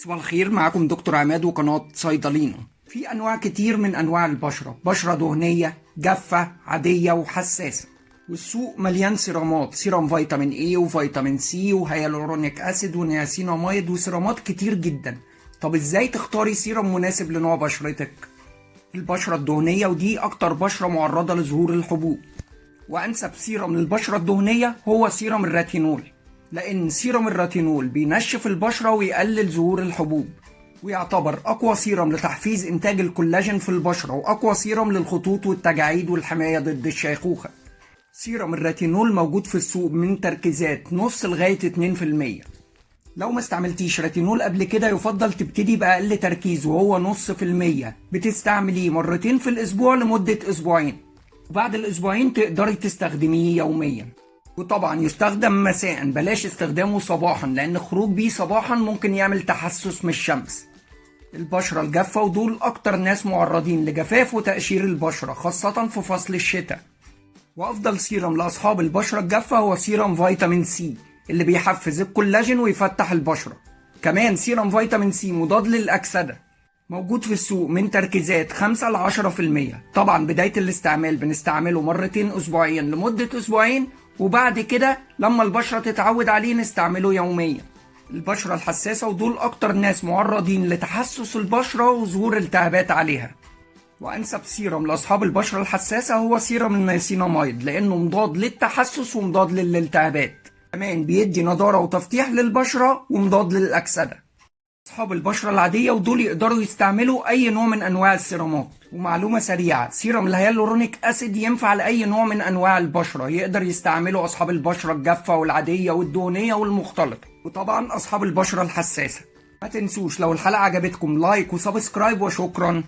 صباح الخير، معاكم دكتور عماد وقناة صيدلينا. في أنواع كتير من أنواع البشرة، بشرة دهنية، جافة، عادية وحساسة. والسوق مليان سيرامات، سيرام فيتامين A وفيتامين C و hyaluronic acid و niacinamide وسيرامات كتير جدا. طب ازاي تختاري سيرام مناسب لنوع بشرتك؟ البشرة الدهنية، ودي أكتر بشرة معرضة لظهور الحبوب، وأنسب سيرم للبشرة الدهنية هو سيرم الريتينول، لأن سيرم الريتينول بينشف البشرة ويقلل ظهور الحبوب، ويعتبر أقوى سيرم لتحفيز إنتاج الكولاجين في البشرة، وأقوى سيرم للخطوط والتجاعيد والحماية ضد الشيخوخة. سيرم الريتينول موجود في السوق من تركيزات نص لغاية 2%. لو ما استعملتيش ريتينول قبل كده، يفضل تبتدي بأقل تركيز وهو 0.5%، بتستعمليه مرتين في الأسبوع لمدة أسبوعين، وبعد الأسبوعين تقدري تستخدميه يوميا. وطبعا يستخدم مساء، بلاش استخدامه صباحا، لأن خروج بيه صباحا ممكن يعمل تحسس من الشمس. البشرة الجافة، ودول أكتر ناس معرضين لجفاف وتقشير البشرة، خاصة في فصل الشتاء. وأفضل سيرم لأصحاب البشرة الجافة هو سيرم فيتامين سي اللي بيحفز الكولاجين ويفتح البشرة. كمان سيرم فيتامين سي مضاد للأكسدة موجود في السوق من تركيزات 5 ل 10%. طبعا بداية الاستعمال بنستعمله مرتين أسبوعيا لمدة أسبوعين، وبعد كده لما البشرة تتعود عليه نستعمله يوميا. البشرة الحساسة، ودول أكتر ناس معرضين لتحسس البشرة وظهور التهابات عليها، وأنسب سيرم لأصحاب البشرة الحساسة هو سيرم النياسيناميد، لأنه مضاد للتحسس ومضاد للالتهابات، كمان بيدي نضارة وتفتيح للبشرة ومضاد للأكسدة. أصحاب البشرة العادية، ودول يقدروا يستعملوا أي نوع من أنواع السيرامات. ومعلومة سريعة، سيرم ال hyaluronic acid ينفع لأي نوع من أنواع البشرة، يقدر يستعمله أصحاب البشرة الجافة والعادية والدهنية والمختلطة، وطبعا أصحاب البشرة الحساسة. ما تنسوش لو الحلقة عجبتكم like و subscribe، وشكرا.